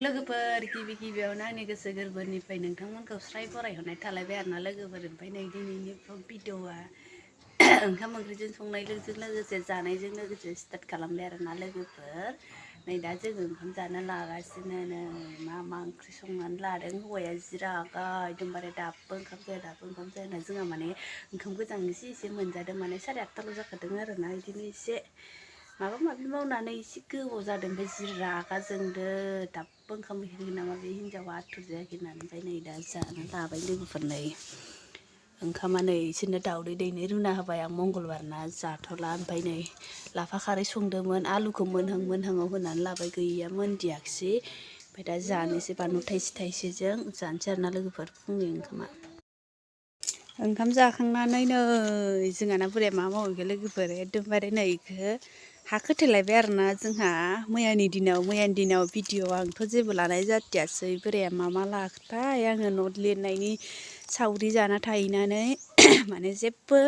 लोगोफोर गिबियावनो आंनि गोसो गोरबोनिफ्राय नोंथांमोनखौ स्राय बरायहरनाय थालायबाय आरोना लोगोफोर। ओमफ्राय नै दिनैनि भिडिअ'आ ओंखाम ओंख्रिजों संनायजों लोगोसे जानायजों लोगोसे स्टार्ट खालामबाय आरोना लोगोफोर। नै दा जोङो ओंखाम जानो लागासिनो नै मा ओंख्रि संनानै लादों हौवाया जि रागा एकदमबारे दाबो ओंखाम जाया होनना जोंहा माने ओंखाम गोजां एसे मोनजादों माने 8:30 जाखादों आरोना बिदिनो एसे माबा माबि मावनानै एसे गोबाव जादों। ओमफ्राय जि रागा जोंदो दाबो ओंखाम हैगोन नामा बे हिन्जावा आथुर जायाखै होननानै। ओमफ्राय नै दा जानो लाबाय लोगोफोर। नै ओंखामा नै इसोरनो दाउदै दैनै रुना होबाय आं मंगलबार ना जाथ'ला। ओमफ्राय नै लाफा खारै संदोंमोन आलुखौ मोनहाङाव होनानै लाबाय गैया मोनदियाखिसै। ओमफ्राय दा जानोसै बानलु थाइसेजों जानोसै आरोना लोगोफोर फुंनि ओंखामा। ओंखाम जाखांनानै नै जोंहाना बोराया मा मावहैखो लोगोफोर एकदमबारे नै इखो हा खोथेलायबाय आरोना जोंहा मैयानि दिनाव भिडिअ आंथ' जेबो लानाय जादियासै। बोराया मा लाखोथाय आङो नट लिरनायनि सावरि जाना थाहैनानै माने जेबो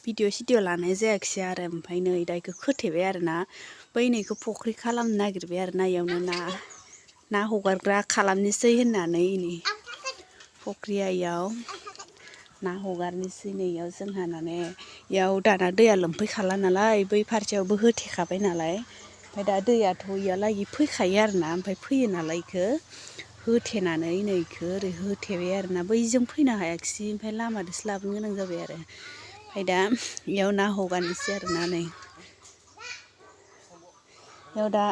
भिडिअ लानाय जायाखिसै आरो। ओमफ्राय नै दा इखो खोथेबाय आरोना बैनिखौ फुख्रि खालामनो नागिरबाय आरोना इयावनो ना हगारग्रा खालामनोसै होननानै नै फुख्रिया इयाव ना हगारनोसै नै इयाव जोंहा माने इयाव दाना दैया लोमफैखाला नालाय बै फारसेयावबो होथेखाबाय नालाय। ओमफ्राय दा दैयाथ' इयालागै फैखायो आरोना ओमफ्राय फैयो नालाय इखो होथेनानै नै इखो ओरै होथेबाय आरोना बैजों फैनो हायाखिसै। ओमफ्राय लामाजोंसो लाबोनो गोनां जाबाय आरो। ओमफ्राय दा इयाव ना हगारनोसै आरोना नै इयाव दा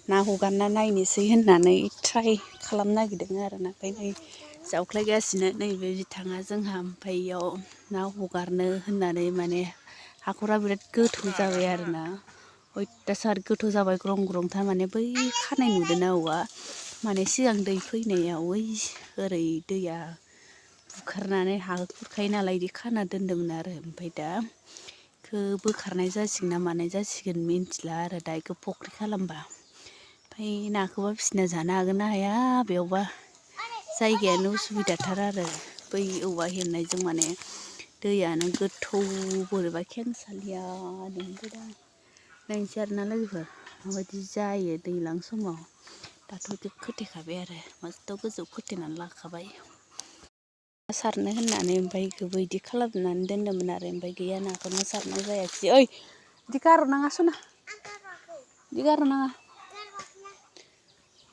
ना हगारना नायनोसै होननानै ट्राइ खालामनो नागिरदों आरोना। ओमफ्राय नै जावख्लायगासिनो नैबे बिथाङा जोंहा। ओमफ्राय इयाव ना हगारनो होननानै माने हाखरा बिराद गोथौ जाबाय आरोना अयथासार गोथौ जाबाय ग्रं थारमाने बै खानाय नुदोंना औवा माने सिगां दै फैनायाव ओरै दैया बुखारनानै हा खुरखायो नालाय बिदि खाना दोन्दोंमोन आरो। ओमफ्राय दा इखो बोखारनाय जासिगोन ना मानाय जासिगोन मिन्थिला आरो दा इखो फुख्रि खालामबा। ओमफ्राय नाखौबा फिसिना जानो हागोन ना हाया बेयावबा जायगायानो उसुबिदाथार आरो बै औवा हेबनायजों माने दैयानो गोथौ बोरैबा खेंसालिया ओमफ्राय दा नायनोसै आरोना लोगोफोर माबायदि जायो दैज्लां समाव। दाथ' इखो खोथेखाबाय आरो मस्थ' गोजौ खोथेनानै लाखाबाय सारनो होननानै। ओमफ्राय इखोबो इदि खालामनानै दोन्दोंमोन आरो। ओमफ्राय गैया नाखौनो सारनाय जायाखिसै। ओइ इदि गारहरनाङा सना इदि गारहरनाङा।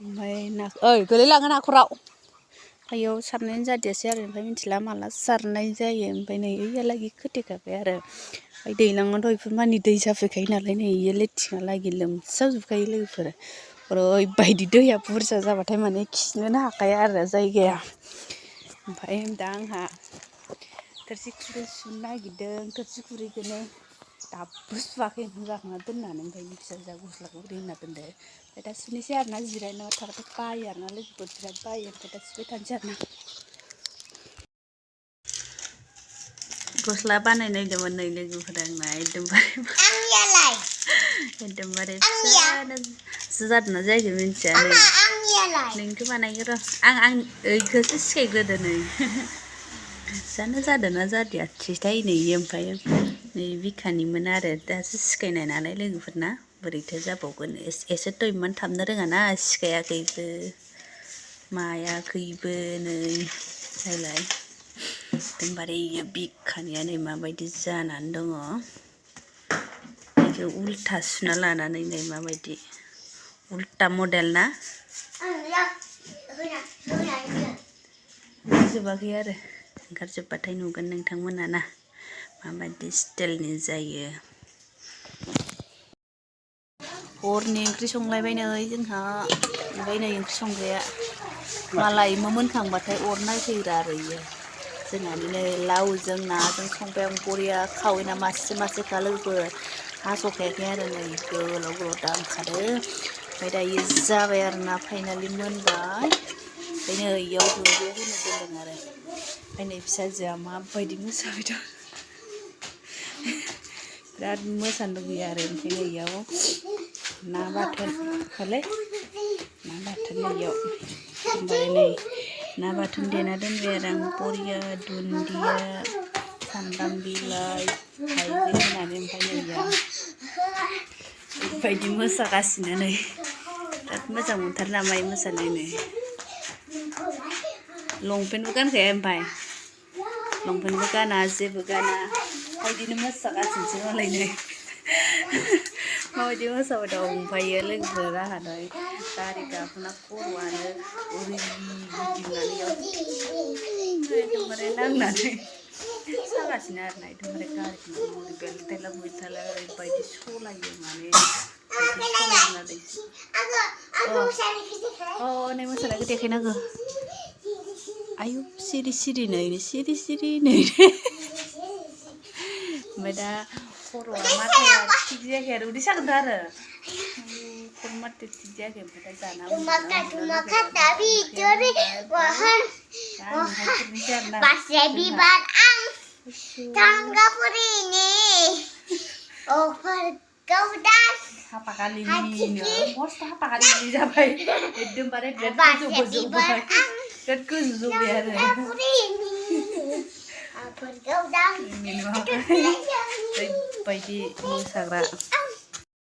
ओमफ्राय गोलैलांगोन हाखराव। ओमफ्राय इयाव सारनायानो जादियासै आरो। ओमफ्राय मिथिला माला सारनाय जायो। ओमफ्राय नै ओइयालागि खोथेखाबाय आरो। ओमफ्राय दैज्लाङावथ' इफोर मानि दै जाफैखायो नालाय नै इयो लेथिंहालागि लोमसावजोबखायो लोगोफोर। ओरैबायदि दैया बुरजा जाबाथाय माने खिनोनो हाखाया आरो जायगाया। ओमफ्राय दा आंहा थोरसि खुरै सुनो नागिरदों थोरसि खुरैखौनो दाबो सुवाखै ओंखाम जाखांना दोननानै। ओमफ्राय फिसाजोआ गस्लाखौ ओरै होना दोनदो। ओमफ्राय दा सुनोसै आरोना जिरायना थाबाथाय बायो आरोना लोगोफोर बिराद बायो। ओमफ्राय दा सुबाय थानोसै आरोना। गस्ला बानायनायदोंमोन नै लोगोफोर आंना एकदमबारे फिसानो जादोंना जायाखै मिन्थिया नै नोंनिखौ बानायगोन र' आं ओइखौसो सिखायग्रोदो नै जादोंना जादियासैथाय नै ओमफ्राय नै बिखानिमोन आरो दासो सिखायनाय नालाय लोगोफोरना बोरैथो जाबावगोन। एसेथ' इमान थाबनो रोङाना सिखायाखैबो मायाखैबो नै नायलाय एकदमबारे इयो बिखानिया नै माबायदि जानानै दङ। बेखौ उल्था सुना लानानै नै माबायदि उल्टा मडेल ना ओंखारजोबाखै आरो ओंखारजोब्बाथाय नुगोन नोंथांमोना ना माबायदि स्टाइलनि जायो। हरनि ओंख्रि संलायबाय नै जोंहा। ओमफ्राय नै ओंख्रि संग्राया मालाय मोनखांबाथाय अर नायफैग्रा आरो इयो जोंहानि नै लावजों नाजों संबाय आं बरिया खावै ना मासेखा लोगोफोर हास'खायाखै आरो नै गोलाव दांखादो। ओमफ्राय दायो जाबाय आरोना फाइनालि मोनबाय। ओमफ्राय नै इयाव दुन्दिया होनो दोनदों आरो। ओमफ्राय नै फिसाजोआ माबायदि मोसाबाय दं बिराद मोसानो लुगैयो आरो। ओमफ्राय नै इयाव ना बाथोन हरलै ना बाथोन इयाव ओमफ्राय नै ना बाथोन देना दोनबाय आरो आं बरिया दुन्दिया सामब्राम बिलाइ हाइजें होनानै। ओमफ्राय नै इयाव ओरैबायदि मोसागासिनो नै बिराद मोजां मोनथारो नामा इ मोसानायनो लंपेन्टबो गानखाया ओमफ्राय लंपेन्टबो गाना जेबो गाना बिदिनो मोसागासिनोसो मालायनो माबायदि मोसाबाय दं ओमफ्रायो लोगोफोरा आंहालाय गारि गाखोना खर'आनो ओरै गिदिंनानै एकदमबारे नांनानै सागासिनो आरोना एकदमबारे गारिखौनो ओरै बेलथायला बुलथायला ओरैबायदि सलायो माने नै मोसानायखौ देखायनांगौ आयु सिरि सिरि नै सिरि नै ओमफ्राय दा खर'आ माथाया थिग जायाखै आरो उदै सागोनथ' आरो खर' माथाया थिग जायाखै ओमफ्राय दा जाना हापाखालिनिनो मस्त हापाखालिनि जाबाय एकदमबारे बिराद गोजौ जौबाय बिराद गोजौ जौबाय आरो ओरैबायदि मोसाग्रा